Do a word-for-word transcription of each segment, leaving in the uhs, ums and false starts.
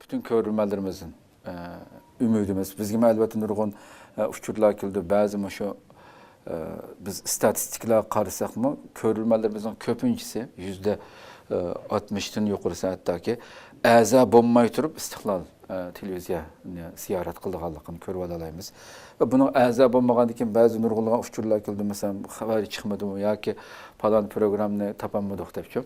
پۈتۈن كۆرۈرمەنلىرىمىزدىن، ئە، ئۈمىدىمىز. بىزگىمۇ ئەلۋەتتە نۇرغۇن، ئە، ئۇچۇرلار كېلىدۇ. بەزى مۇشۇ، ئە، بىز ئىستاتىستىكىلارغا قارىساقمۇ، كۆرۈرمەنلىرىمىزنىڭ كۆپىنچىسى، يۈزدە، ئە، ئاتمىشتىن يۇقىرىسى ھەتتاكى ئەزا بولماي تۇرۇپ ئىستىقلال، ئە، تېلېۋىزىيەنى زىيارەت قىلىدىغانلىقىنى كۆرۈۋالالايمىز. ۋە بۇنىڭ ئەزا بولمىغاندىن كېيىن بەزى نۇرغۇنلىغان ئۇچۇرلار كېلىدۇ، مەسىلەن، خەۋەر چىقمىدىمۇ ياكى پالان پروگراممىنى تاپالمىدۇق دەپچۇ.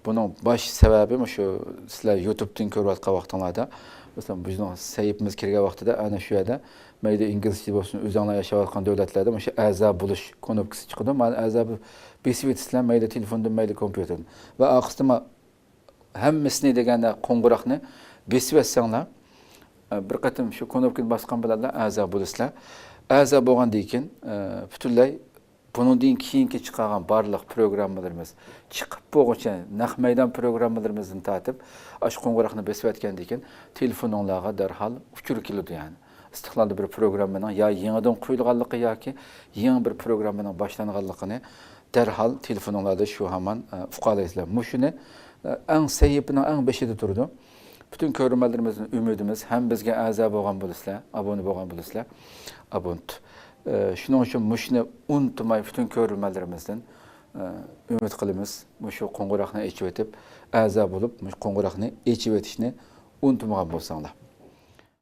بۇنىڭ باش سەۋەبى مۇشۇ سىلەر يۇتۇبتىن كۆرۈۋاتقان ۋاقتىڭلاردا، مەسىلەن، بىزنىڭ سەھىپىمىزگە كىرگەن ۋاقتىدا ئەنە شۇ يەردە مەيلى ئىنگلىزچە بولسۇن، ئۆزۈڭلار ياشاۋاتقان دۆلەتلەردە مۇشۇ ئەزا بولۇش كۇنۇپكىسى چىقىدۇ. مانا ئەزا بېسىۋېتىسىلەر، مەيلى تېلېفوندىن، مەيلى كومپيۇتېردىن. ۋە ئارقىسىدا ھەممىسىنى دېگەندە قوڭغۇراقنى بېسىۋەتسەڭلار، بىر قېتىم شۇ كۇنۇپكىنى باسقان بىلەنلا ئەزا بولىسىلەر. ئەزا بولغاندىن كېيىن، پۈتۈنلەي بۇنىڭدىن كېيىنكى چىقارغان بارلىق پروگراممىلىرىمىز، چىقىپ بولغۇچە نەق مەيدان پروگراممىلىرىمىزدىن تارتىپ، ئاشۇ قوڭغۇراقنى بېسىۋەتكەندىن كېيىن تېلېفونۇڭلارغا دەرھال ئۇچۇر كېلىدۇ، يەنى ئىستىقلالدا بىر پروگراممىنىڭ يا يېڭىدىن قويۇلغانلىقى ياكى يېڭى بىر پروگراممىنىڭ باشلانغانلىقىنى دەرھال تېلېفونۇڭلاردا شۇ ھامان، ئە، ئۇقالايسىلەر. مۇشۇنى، ئە، ئەڭ سەھىپىنىڭ ئەڭ بېشىدا تۇرىدۇ. پۈتۈن كۆرۈرمەنلىرىمىزدىن ئۈمىدىمىز، ھەم بىزگە ئەزا بولغان بولىسىلەر، ئابۇنە بولغان بولىسىلەر، ئابۇنت. ئە، شۇنىڭ ئۈچۈن مۇشۇنى ئۇنتۇماي پۈتۈن كۆرۈرمەنلىرىمىزدىن، ئە، ئۈمىد قىلىمىز، مۇشۇ قوڭغۇراقنى ئېچىۋېتىپ، ئەزا بولۇپ، مۇشۇ قوڭغۇراقنى ئېچىۋېتىشنى ئۇنتۇمىغان بولساڭلار.